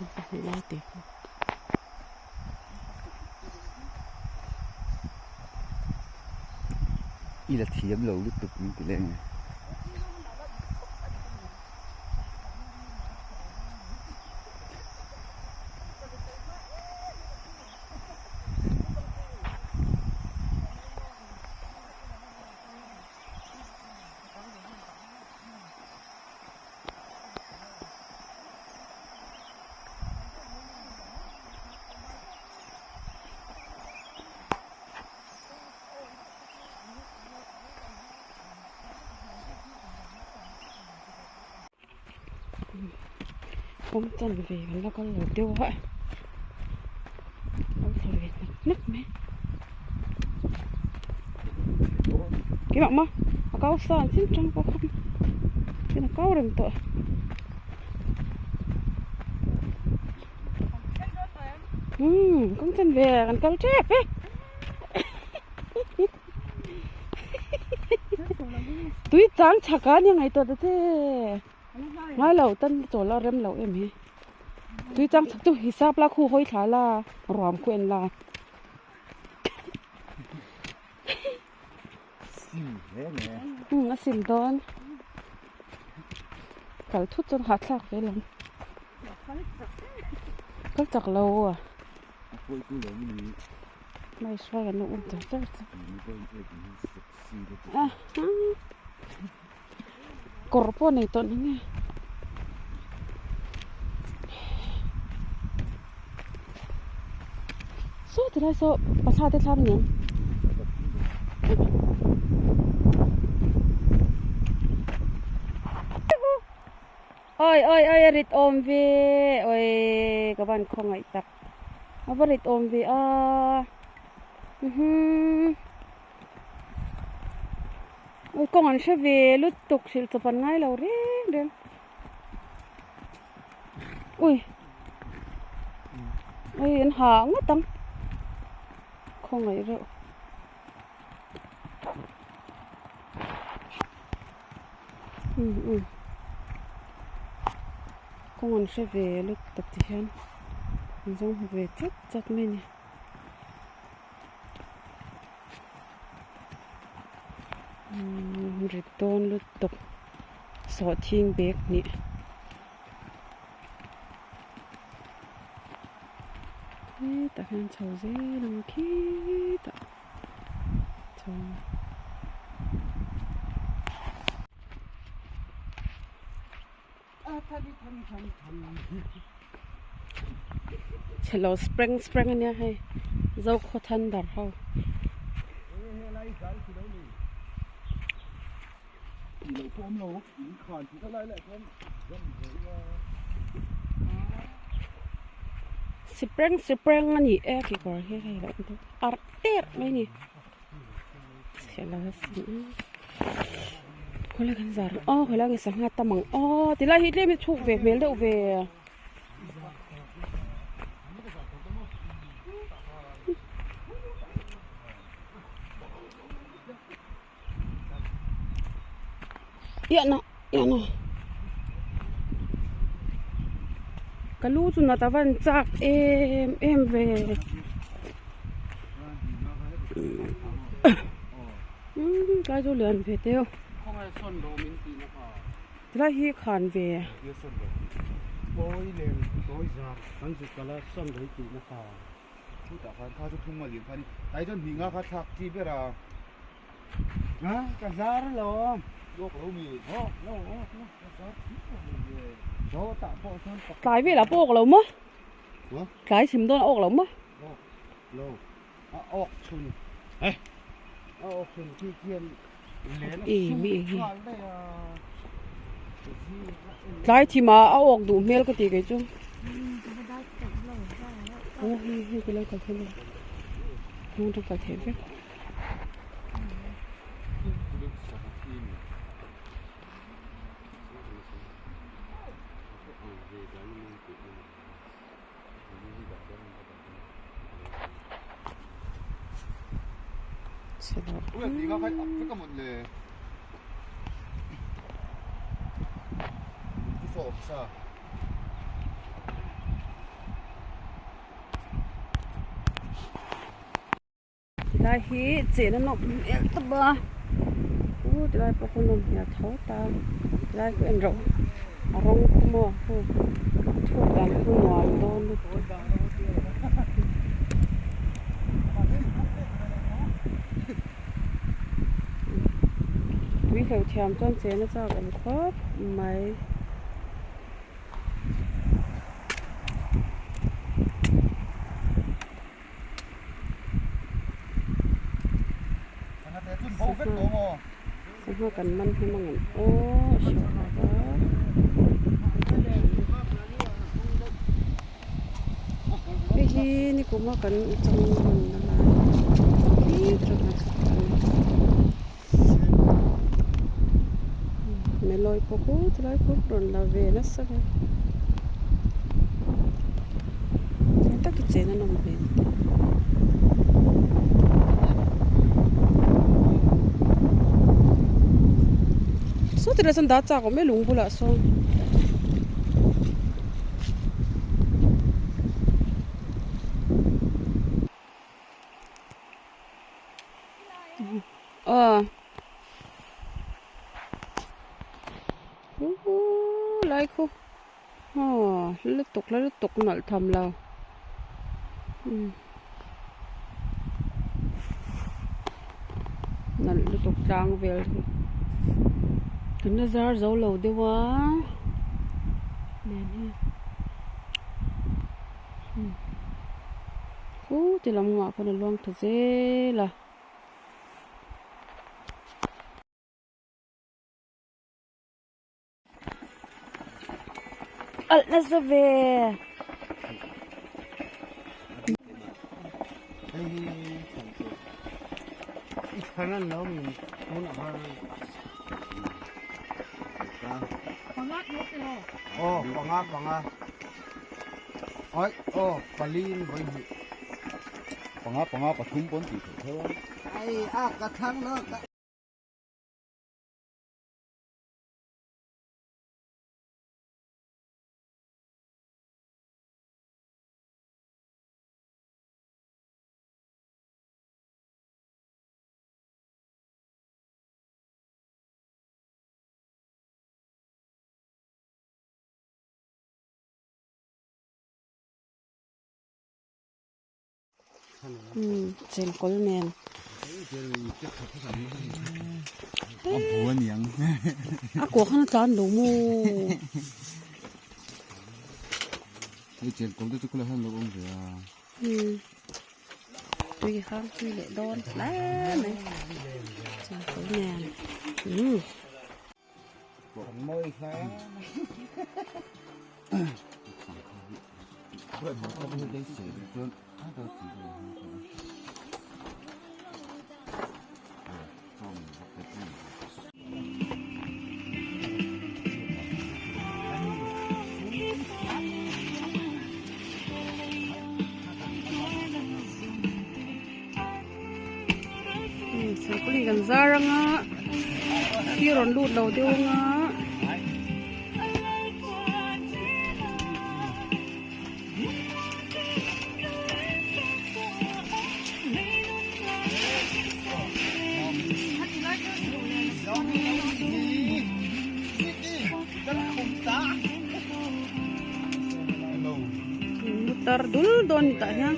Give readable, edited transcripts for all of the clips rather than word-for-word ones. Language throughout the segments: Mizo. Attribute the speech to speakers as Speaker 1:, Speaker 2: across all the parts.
Speaker 1: An pahnih lai te pawh.
Speaker 2: I la thiam lo lutuk min ti leh nge.
Speaker 1: Kawng chanve kan la kal lo deuh a kal thla ve hnak hnak mai keimah maw a kau sa an chin tang pawh kha tin a kau reng tawh. Umm kawng chanve kan kal tep e. Tui chang chhak a nia ngaihtuah ta che ngai lo tan chawl a rem lo em hi tui chang chhak chu hisap la khu hawi thla la ruam khu en la. Umm a sim dawn kal thut chuan hahthlak ve lam kal chak lo a. Mai hruai an lo um char char chu kawr pawh nei tawh ning e saw ti lai saw pachha te thlam aniang. Awi awi awi a rit awm ve awi ka van khawngaih tak. A va rit awm ve a uhmm awi kawng an hre ve lutuk hrilh chawp an ngai lo reng reng ui ui an ha ngawt ang khawngaih reuh um um kawng an hre ve lutuk ti hian an zawng hmu ve chat chat mai a ni umm rit dawn lutuk sawhthing bag hnih hetah hian chho zel ang khitah chuan. Chhelo spring spring ania hei Zokhaw thunder ho. Spring spring ani e kekawr hi hei lo arh terh mai a ni. Khawlai kan zar aw khawlai nge sangha tam ang aw tilai hi tlem hi chhuk ve hmel deuh ve. Iahna iahna ka lu chu nat a van chak em em ve umm tlai chu lian ve teu tilai hi khan ve.
Speaker 2: Ka zar lo
Speaker 1: Tlai velah pawh awk lo maw? Tlai chhim dawn a awk lo maw? Tlai thim ah a awk duh hmel ka ti kei chu. Aw hei hei ka lo kal thei lo. Hnung atang kal theih vek. Tilai hi chen a nawm hmel tawp a u tilai pawh khaw nawm hmel tho ta tilai khu en rawh a rawng khu maw khu a thuk dan khu nuam dawn lutuk. Tui hleuh thiam chuan chen a chak awm khawp mai. Sangha kan man hnem ang em aw a hriat loh va. Hei hi nikuma kan chang man na lai khi tangah chhuk a ni. Melawi pawh khu tilai khu rawn la ve nasa ve. Heng tak hi chen a nawm hmel. Saw tilai sawn dah chak awm e lung bulah sawn. Aw lai khu aw lutuk la lutuk nalh tham lo nalh lutuk tlang vel hi kan la zar zo lo deuh a nen hian. Khu ti lam ngah khawn a luang ta zel a. Alh nasa ve.
Speaker 2: Panga panga. Oi aw pali in vawi hnih. Panga panga pathum pawn tih theih theuh a. Ai a ka thlang lo ka.
Speaker 1: Chengkawl nen a kuah khan a tlan lo maw tui hang tui leh dawn hle mai chengkawl nen. Serpawlin kan zar anga khi rawn lut lo deuh anga. Tar dul dawn ni tah hian.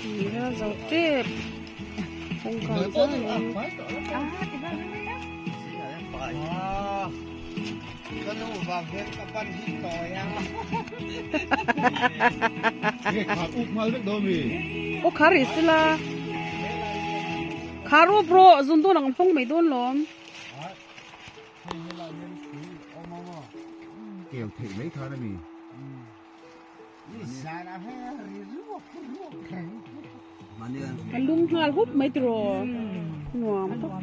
Speaker 1: Nia zo tep kawngka zai in. Aw khar i sila khar up rawh zun dawn ang an fawng mai dawn lawm.
Speaker 2: Keu theih mai khan a mi.
Speaker 1: A lum nghal hup mai tiraw nuam tawp.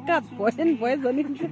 Speaker 1: Kat buai en buai zanin chu.